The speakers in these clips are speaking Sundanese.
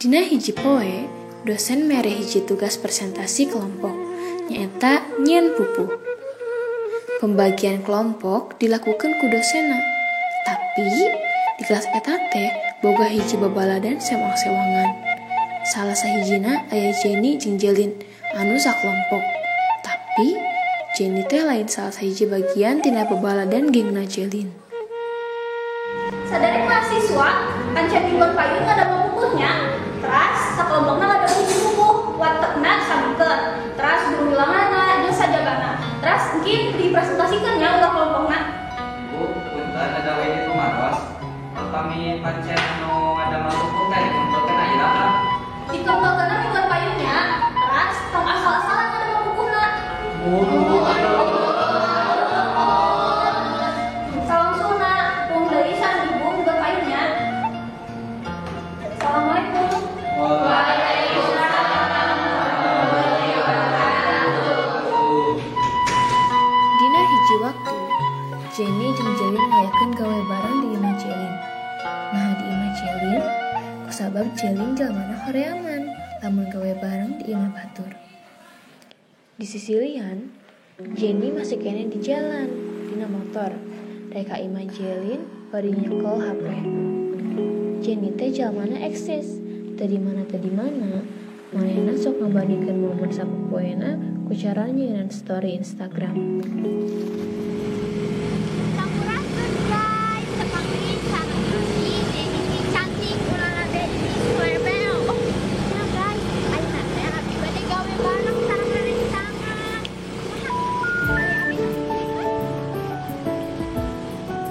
Dina hiji poe, dosen mere hiji tugas presentasi kelompok, nyaeta nyieun pupuh. Pembagian kelompok dilakukan ku dosenna, tapi di kelas eta teh boga hiji babaladan sewang-sewangan. Salah sahijina aya Jenny jeung Jelin anu sakelompok. Tapi Jenny teh lain salah sahiji bagian tina babaladan gengna Jelin. Sadari mahasiswa pancen mingguan payun ngadamel pupuhnya, teras sakelompokna ngadamel hiji pupuh, watekna samikeun, teras guru ulanganna jeung sajabana. Teras engki dipresentasikan nya ulah kelompokna. Bu, punten ada we di rumaros. Upami pancen anu ngadamel pupuh teh dikumpulkeun ayeuna mah. Dikumpulkeunna mingguan payunnya, teras tong asal-asalan ngadamel pupuhna. Salangsungna pung deui sareng ibu mingguan payunnya. Assalamualaikum. Dina hiji waktu, Jenny jeung Jelin ngayakeun gawe bareng di imah Jelin. Nah, di imah Jelin, kusabab Jelin jalmana horeaman lamun gawe bareng di imah batur. Di sisi lian, Jenny masih keneh di jalan dina motor. Rek ka imah Jelin bari nyekel HP. Jenny teh jalmana eksis, teu di mana, manehna sok ngabandingkeun momen sapopoena ku cara nyieunan story Instagram. Sampurasun guys, tepang deui sareng Abdi Jenny si cantik ulana Denny Swerbel. Nah guys, ayeuna teh abdi bade gawe bareng sareng rerencangan. Kumaha? Bade abdi saksikan?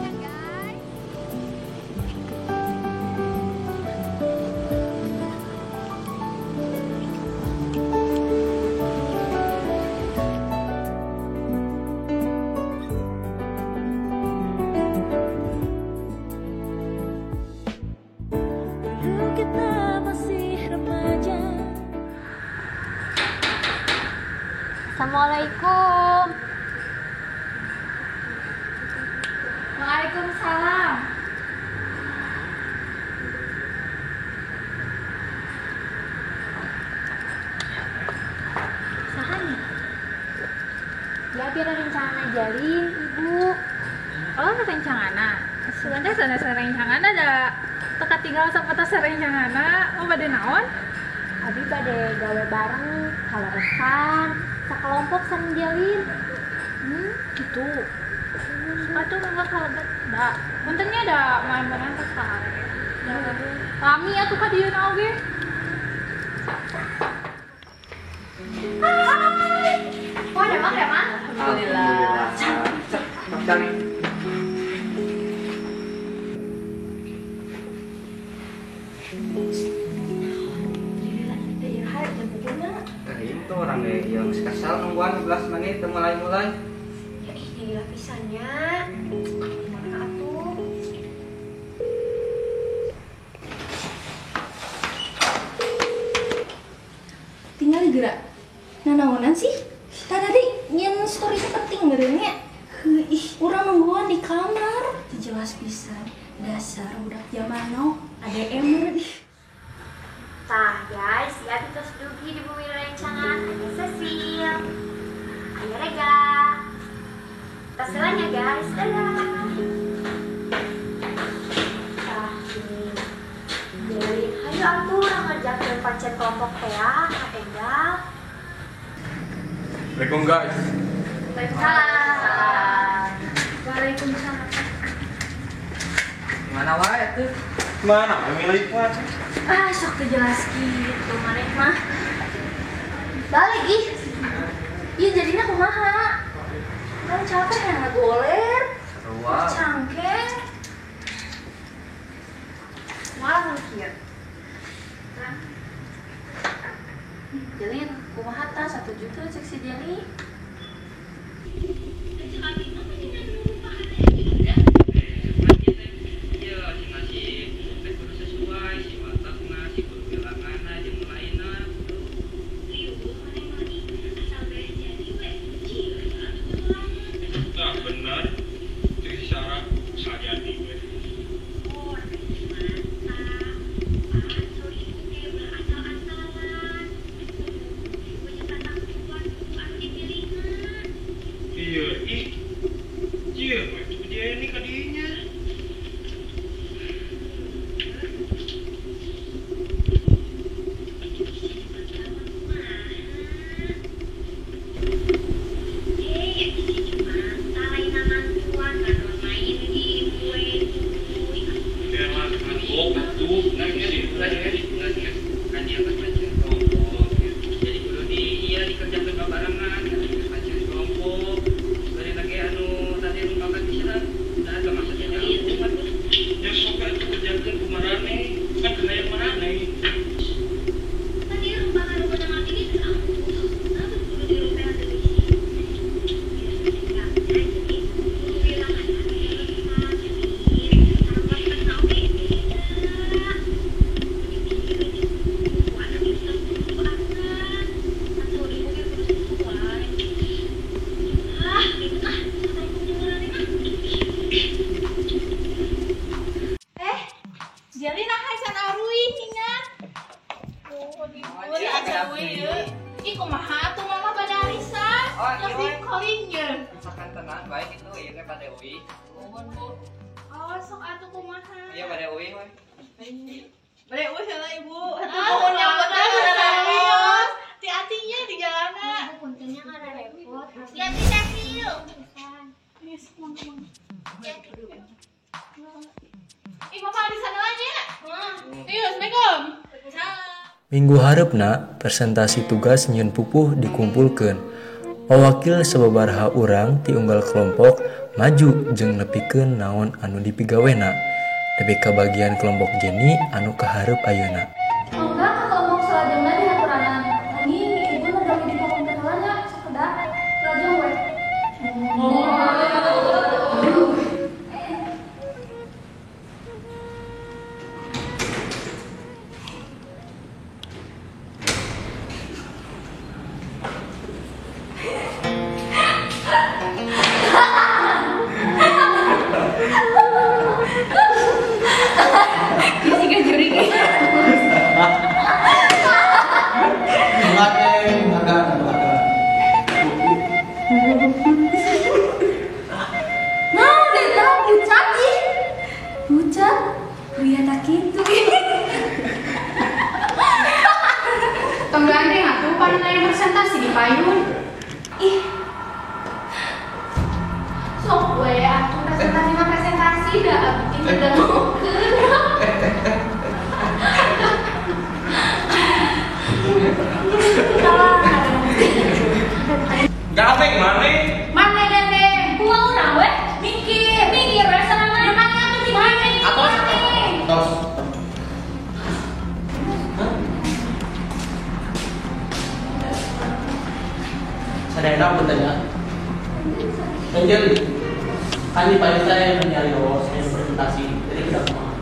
Ya guys. Dulu kita masih remaja. Assalamualaikum. Waalaikumsalam. Saha nih? Ya biar rencana jalin ibu. Oh, rencangana. Sebenarnya sanes rencangana da teu katinggal sapertos rencangana. Oh, bade naon? Abi bade gawe bareng kaleresan sakelompok sareng Jalin. Gitu. Atuh mangga kalebet da. Puntennya da main-mainan tos sare. Lami atuh ka dieu oge. Oh, ada mah, ada mah. Alhamdulillah. Cari. Teh itu orang deh yang kesal nungguan 11 menit teu mulai-mulai. Ya ih, jadi lapisannya. Kumaha atuh? Tinggal gerak. Nanaonan sih? Tadi nyen story teh penting meureun nya. Heuh, ih, urang nungguan di kamar. Teu jelas pisan. Dasar budak zaman now, ADM meureun ih. Tah guys, ya tos dugi di bumi rencangan aya Cecil, aya Rega. Tos heula nya guys, dadah. Tah ini Jelin, hayu atuh urang ngerjakeun pancen kelompok teh ya, enggal. Assalamualaikum guys. Waalaikumsalam. Waalaikumsalam. Mana wae tuh? Mana milik mah? Ah, sok teu jelas kitu maneh mah. Balik ih. Ieu jadina kumaha? Kan capek ya ngagoler. Sarua. Cangkeng. Malah mikir. Jelin, kumaha tah 1 juta cek si Jenny. Iya, si nasi teh kudu sesuai, si watekna, si guru bilanganna jeung lainna. Tah bener. Cek si Sarah sajadi we. Oh, Geus kan ieu geus pancen kelompok. Jadi kudu di ieu dikerjakeun babarengan, pancen kelompok. Bari lagi anu tadi rumpakan bisa da eta maksudnya nyambung atuh. Ya sok atuh kerjakeun ku marane, kan hayang marane. Tadi rumpakan rumpakan abdi ge geus ampuh. Nah, kudu dirumpehan deui sih. Jadi kudu wilangan anu relevan sareng waktu oge beda. Jadi nah can aruih ingat. Oh, dibeli aja ieu. Ih kumaha atuh mama pada arisan. Oh, iya, Tapi calling ye. Misalkan tenang baik itu ieu teh pada uih. Nuhun Bu. Oh, sok atuh kumaha. Iya pada uih we. Bade euy heula Ibu. Hatur nuhun nyampetan. Hati-hatinya di jalana. Ibu puntennya karena repot. Hati-hati Cecil. Ih, mama arisan aja ya. Iya, Assalamualaikum. Minggu hareupna presentasi tugas nyieun pupuh dikumpulkeun. Wawakil sababaraha urang ti unggal kelompok maju jeung nepikeun naon anu dipigawena. Nepi ka bagian kelompok Jenny anu kahareup ayeuna. Mangga ka kelompok salajengna dihaturanan. Anjing ibu nu gawe di komputer heula nya sakedap. Lajeng we. Nah, udah pucat ih. Pucat. Lihat tak gitu. Tong gandeng atuh pan aya presentasi di payun. Ih, Sok we atuh presentasi mah presentasi da abdi teh ngadangukeun. Gandeng maneh. Mana gandeng? Kumaha urang we? Mikir. Mikir we sorangan. Mana atuh mikir? Atos. Tos. Sadayana punten ya. Angel, kan di pagi saya mencari saya presentasi, jadi kita kumaha.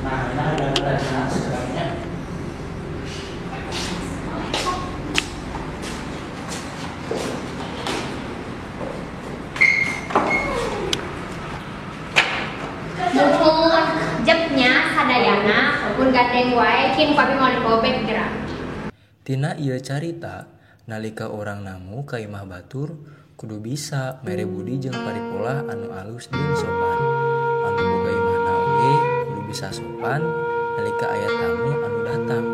Nah, ini ada rencana sekarangnya. Nuhun jepnya sadayana mun gandeng wae kin papi moal dikobek geura. Tina ieu carita, nalika urang namu ka imah batur, kudu bisa mere budi jeung paripolah anu alus jeung sopan. Anu boga imahna oge kudu bisa sopan nalika aya tamu anu datang.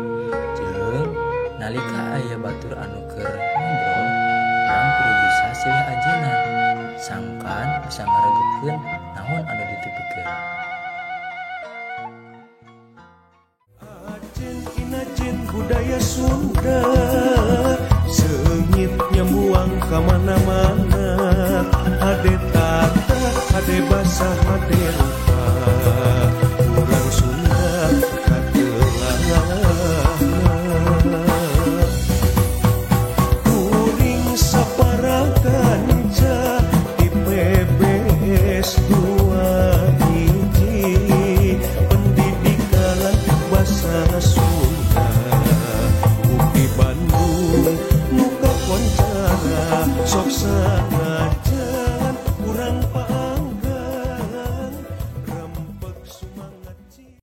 Jeung nalika aya batur anu keur ngobrol, urang kudu bisa silih ajenan. Sangkan bisa ngaregepkeun naon anu ditipikeun. Acen inacen budaya Sunda seungit nyambuang ka mana-mana hade tata hade basa hade rupa.